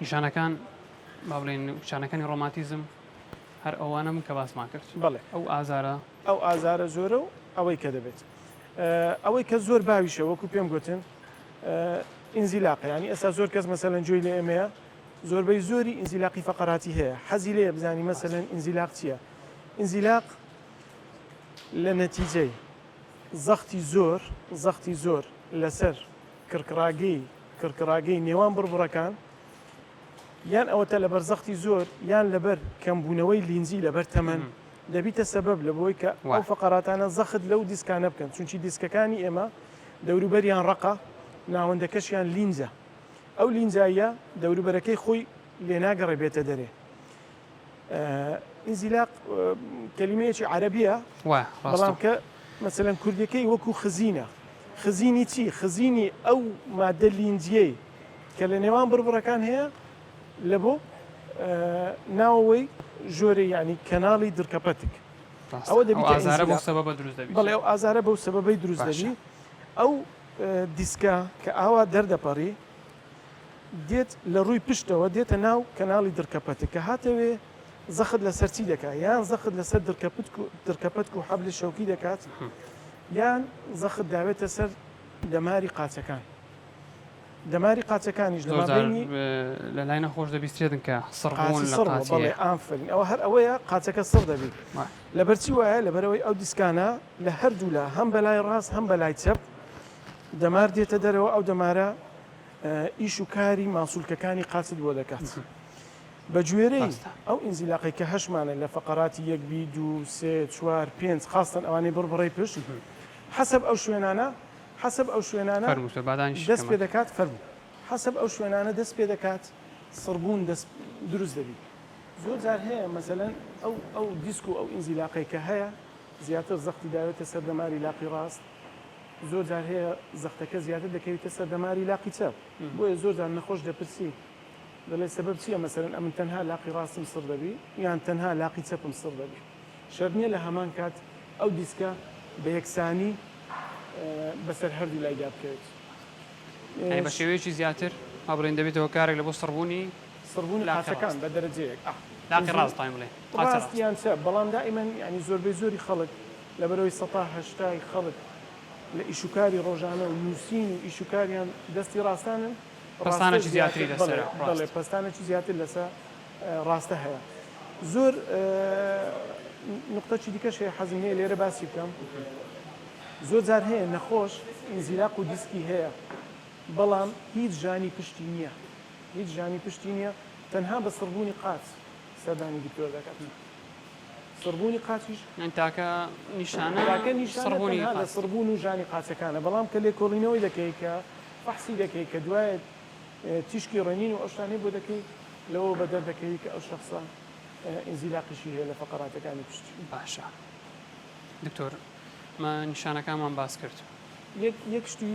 نیشانەکان با بڵێین نیشانەکانی ڕۆماتیزم هەر ئەوانە بوون کە باسمان کرد. بەڵێ. ئەو ئازارە. ئەو ئازارە زۆرە و ئەوەی کە دەبێت. ئەوەی کە زۆر باویشە وەکو پێم گوتن ئینزیلاقە یانی ئێستا زۆر کەس مەسەلەن گوێی لە ئێمەیە زۆربەی زۆری ئینزیلاقی فەقەراتی هەیە حەزی لێیە بزانی مەسەلەن ئینزیلاق چییە؟ ئینزیلاق لە نەتیجەی زەختی زۆر زەختی زۆر لەسەر کڕکڕاگەی کڕکڕاگەی نێوان بڕبڕەکان یان ئەوەتە لەبەر زەختی زۆر یان لەبەر کەمبوونەوەی لینجی لەبەر تەمەن دەبیتە سەبەب لەبۆی کە ئەو فەقەراتانە زەخت لەو دیسکانە بکەن چونکی دیسکەکانی ئێمە دەوروبەریان ڕەقە ناوەندەکەشیان لینجە ئەو لینجاییە دەوروبەرەکەی خۆی لێناگەڕێ بێتە دەرێ ئینزیلاق کەلیمەیەکی عەرەبیە بەڵام کە مەسەلەن کوردیەکەی وەکو خزینە خزینی چی خزینی ئەو مادە لینجیەی کە لە نێوان بڕبڕەکان هەیە لە بۆ ناوەوەی ژۆرێ یعنی کەناڵی دڕکەپەتک ئەوە دەبیتە ئازارە بەو سەبەبە دروست دەبی بەڵێ ئەو ئازارە بەو سەبەبەی دروست دەبی ئەو دیسکە کە ئاوا دەردەپەڕی دێت لە ڕووی پشتەوە دێتە ناو کەناڵی دڕکەپەتک کە هاتەوێ زەخت لەسەر چی دەکات یان زەخت لەسەر دڕکەپتک و دڕکەپەتک و حەبلی شەوکی دەکات یان زەخت داوێتە سەر دەماری قاچەکان دەماری قاچەکانیش لە زۆر جار مابەینی لە لای نەخۆش دەبیسترێتن کە سڕبوون قاچی لە سڕ بووە قاچی بەڵێ هەیە. ئافەرین ئەوە هەر ئەوەیە قاچەکە سڕ دەبی وایە. لەبەر چی وایە لەبەرئەوەی ئەو دیسکانە لە هەردوولا هەم بەلای ڕاست هەم بەلای چەپ دەمار دێتە دەرەوە ئەو دەمارە ئیش و کاری ماسولکەکانی قاچت بۆ دەکات. بە گوێرەی ئەو ئینزیلاقەی کە هەشمانە لە فەقەراتی یەک بی دوو سێ چوار پێنج خاستەن ئەوانەی بڕبڕەی پشت حەسەب ئەو شوێنانە حەسەب ئەو شوێنانە دەست پێ دەکات فەرموو حەسەب ئەو شوێنانە دەست پێ دەکات سڕبوون دەست دروست دەبی زۆر جار هەیە مەسەلەن ئەو ئەو دیسک و ئەو ئینزیلاقەی کە هەیە زیاتر زەختی داوێتە سەر دەماری لاقی ڕاست زۆر جار هەیە زەختەکە زیاتر دەکەویتە سەر دەماری لاقی چەپ بۆیە زۆر جار نەخۆش دەپرسی دەڵێ سەبەب چیە مەسەلەن ئەمن تەنها لاقی ڕاستم سڕ دەبی یان تەنها لاقی چەپم سڕ دەبی شەرت نیە لە هەمان کات ئەو دیسکە بە یەکسانی بەسەر هەردوو لایدا بکەوێت. یانی بە شێوەیەکی زیاتر با بڵێین دەبێتە هۆکارێک لە بۆ سڕبوونی سڕبوونی لاقی قاچەکان ڕاست. بە دەرەجەیەک ئا لاقی ڕاست دایم بڵێ قاچی ڕاست ڕاست. یان چەپ بەڵام دائیمەن یانی زۆربەی زۆری خەڵک لەبەرئەوەی سەتا هەشتای خەڵک لە ئیشوکاری ڕۆژانە و نووسین و ئیشوکاریان دەستی ڕاستانن ڕاستە پەستانێکی زیاتر زیاتری بەڵێ لەسەرە بەڵێ ڕاست. پەستانێکی زیاتر لەسە ڕاستە هەیە زۆر نوقتەکی دیکەش هەیە حەزم هەیە لێرە باسی بکەم زۆر جار هەیە نەخۆش ئینزیلاق و دیسکی هەیە بەڵام هیچ ژانی پشتی نییە هیچ ژانی پشتی نییە تەنها بە سڕبوونی قاچ سەردانی دکتۆر دەکات سڕبوونی قاچیش یان تاکە نیشانە تاکە نیشانە سڕبوونی تەنها لە قاچ. سڕبوون و ژانی قاچەکانە بەڵام کە لێکۆڵینەوەی دەکەی کە فەحسی دەکەی کە دوایە تیشکی ڕەنین و ئەو شتانەی بۆ دەکەی لەوەوە بەدەر دەکەوی کە ئەو شەخسە ئینزیلاقیشی هەیە لە فەقەراتەکانی پشتی. باشە دکتۆر مە نیشانەکانمان باس کرد. یەک یەک شتی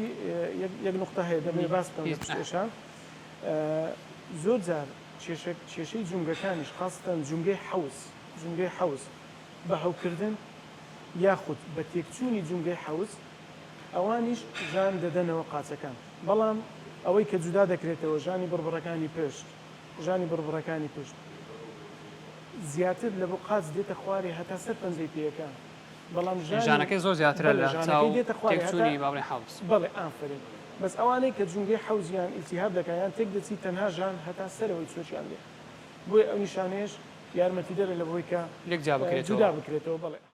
یەک یەک نوقتە هەیە دەمەوێ باس بکەم لە پشت ئێشان زۆر جار کێشە کێشەی جومگەکانیش خاسەتەن جومگەی حەوز جومگەی حەوز بە هەوکردن یاخود بە تێکچوونی جومگەی حەوز ئەوانیش ژان دەدەنەوە قاچەکان بەڵام ئەوەی کە جودا دەکرێتەوە ژانی بڕبڕەکانی پشت ژانی بڕبڕەکانی پشت زیاتر لە بۆ قاچ دێتە خوارێ هەتا سەر پەنجەی پێیەکان بەڵام ژانی ژانەکەی زۆر زیاترە بەڵێ لە ژانەکەی چاو دێتە خوارێ هەتا تێکچوونی با بڵێین حەوز. بەڵێ ئافەرین بەس ئەوانەی کە جومگەی حەوزیان ئیلتیهاب دەکا یان تێک دەچی تەنها ژان هەتا سەرەوەی چۆکیان دێ بۆیە ئەو نیشانەیەش یارمەتیدەرە لە بۆی کە لێک جیا بکرێتەوە. جودا بکرێتەوە بەڵێ.